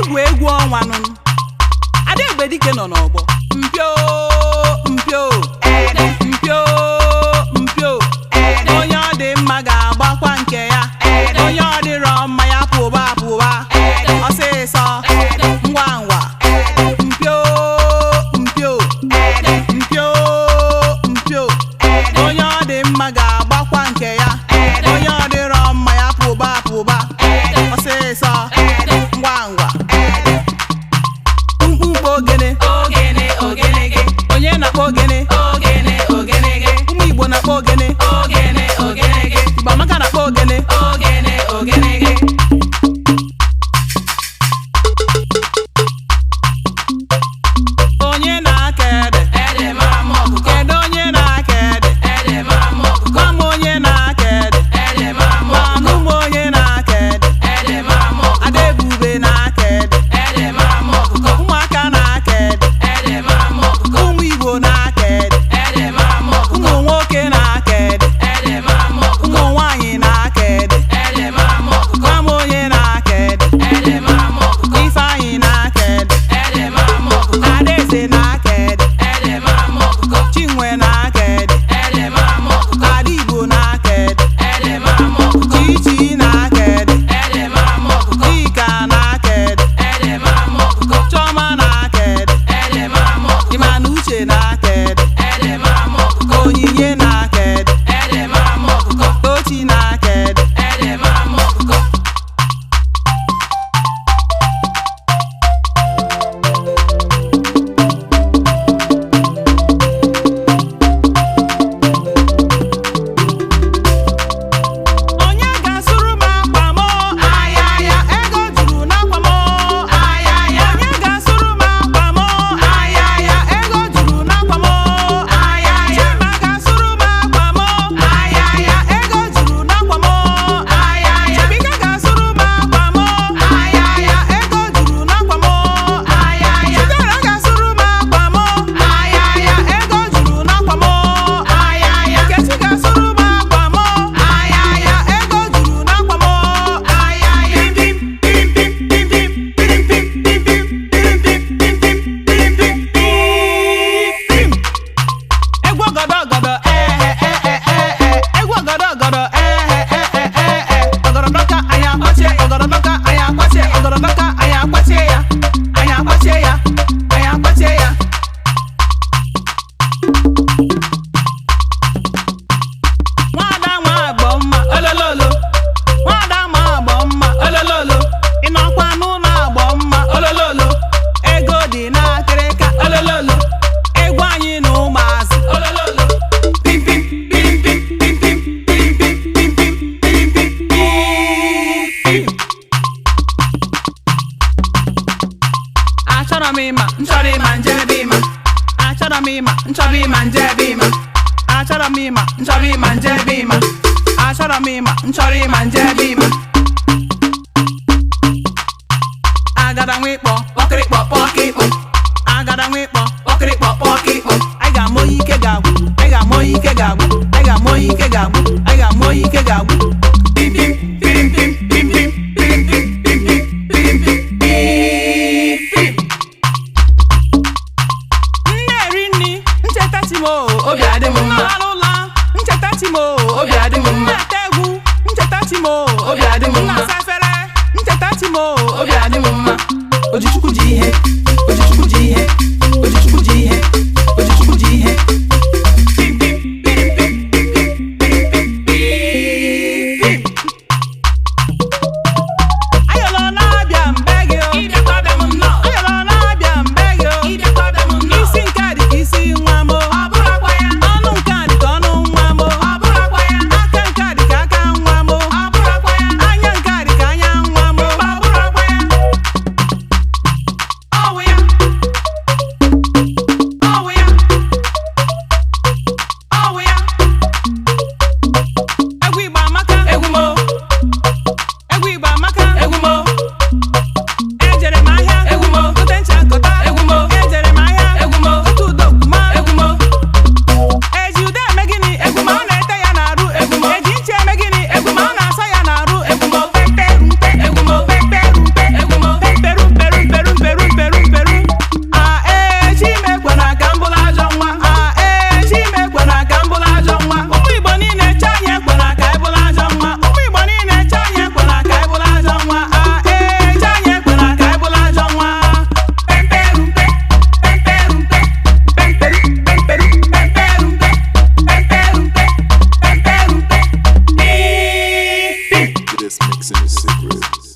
Egwu egwu ọnwa nụ. Ada Egbedike nọ n'ọgbọ. Mpio mpio mpio mpio. Onye ọ dị mma ga-agbakwa nke ya. Onye ọ dịrọ mma ya pụba pụba. Ọsịsọ ngwa ngwa. Mpio mpio mpio mpio. Onye ọ dị mma ga-agbakwa nke ya. Onye ọ dịrọ mma ya pụba pụba. Ọsịsọ ngwa ngwa. Mkpụmkpụ ogene. Ogene ogenege. Onye na-akpọ ogene? Ogene ogenege. Ụmụ Igbo na-akpọ ogene. Ogene ogenege. Igbo amaka na-akpọ ogene. Ogene ogenege. Onye na-aka ede? Ede mara mma ọkụkọ. Kedu onye na-aka ede? Ede mara mma ọkụkọ. Gwa m onye na-aka ede. Ede mara mma Gwanụ ọkụkọ. m onye na-aka ede. Ede mara mma ọkụkọ. Ada Ebube na-aka ede. Ede mara mma ọkụkọ. Ụmụaka na-aka ede. Ede mara mma ọkụkọ. Ụmụ Igbo na-aka ede. Ede mara mma ọkụkọ. Ụmụ nwoke na-aka ede. Ede mara mma ọkụkọ. Ụmụ nwaanyị na-aka ede. Ede mara mma ọkụkọ. Gwa m onye na-aka ede. Ede mara mma ọkụkọ. Ifeanyị na-aka ede. Ede mara mma ọkụkọ. Adaeze na-aka ede. Ede mara mma ọkụkọ. Chinwe na-aka ede. Ede mara mma ọkụkọ. Ada Igbo na-aka ede. Ede mara mma ọkụkọ. Chichi na-aka ede. Ede mara mma ọkụkọ. Chika na-aka ede. Ede mara mma ọkụkọ. Chioma na-aka ede. Ede mara mma ọkụkọ. Ịmana Uche na-aka ede. Ede mara mma ọkụkọ. Onyinye na-aka ede. Ede mara mma ọkụkọ. Tochi na-aka ede. Ede mara mma ọkụkọ. Onye ga-asụrụ m akwa m? Ayaya, ego juru n'akwa m. Ayaya, onye ga-asụrụ m akwa m? Ayaya, ego juru n'akwa m. Ayaya, Chima ga-asụrụ m akwa m. Ayaya, ego juru n'akwa m. Ayaya, Chibike ga-asụrụ m akwa m. Ayaya, ego juru n'akwa m. Ayaya, Chidera ga-asụrụ m akwa m. Ayaya, ego juru n'akwa m. Ayaya, Nkechi ga-asụrụ m akwa m. Ayaya, ego juru n'akwa m. Ayaya, pim pim pim pim pim pim pim pim pim pim pim pim pim pim pim pim. Egwu ọgọdọ ọgọdọ ee ee ee ee, egwu ọgọdọ ọgọdọ ee ee ee ee, ọgọdọdọka anyị akwachie, ọgọdọdọka anyị akwachie, ọgọdọdọka anyị akwachie ya, anyị akwachie ya, anyị akwachie ya. Nwada nwa agbọ mma olololo, nwada nwa agbọ mma olololo, ị nọkwa n'ụlọ agbọ mma olololo, ego dị n'akịrịka olololo, egwu anyị na ụmụazị Olololo. pim pim pim pim pim pim pim pim pim pim pim pim pim. Achọrọ m ịma, nchọrọ ịma njebe ịma. Achọrọ m ịma, nchọrọ ịma njebe ịma. Achọrọ m ịma, nchọrọ ịma njebe ịma. Achọrọ m ịma, nchọrọ ịma njebe ịma. Agada nwa ịkpọ, kpọkịrịkpọ kpọkịkpọ. Agada nwa ịkpọ, kpọkịrịkpọ kpọkịkpọ. Anyị ga-ama onye ike ga-agwụ, anyị ga-ama onye ike ga-agwụ, anyị ga-ama onye ike ga-agwụ, anyị ga-ama onye ike ga-agwụ. Pim pim pim pim pim pim pim pim pim pim pim pim pim pim. M na-eri nri, ncheta chi m o, Obi adị m mma. M na-alụ ụla, ncheta chi m o, Obi adị m mma. M na-ete egwu, ncheta chi m o, Obi adị m M mma. na-asa efere, ncheta chi m o, Obi adị m mma. Ojichukwu ji ihe, Ojichukwu ji ihe, Ojichukwu ji ihe, Ojichukwu ji ihe. Pim pim pim pim pim pim pim pim pim pim. Ayọ̀lọ̀ na-abịa mbe gị o. Ịbịakwa bịa m nnọọ. Ayọ̀lọ̀ na-abịa mbe gị o. Ịbịakwa bịa m nnọọ. Isi nke a dị ka isi nwa m o. Ọ bụrụ akwa ya. Ọnụ nke a dị ka ọnụ nwa m o. Ọ bụrụ akwa ya. Aka nke a dị ka aka nwa m o. Ọ bụrụ akwa ya. Anya nke a dị ka anya nwa m o. Ọ bụrụ akwa ya. Ọ wụ This mixing is secret.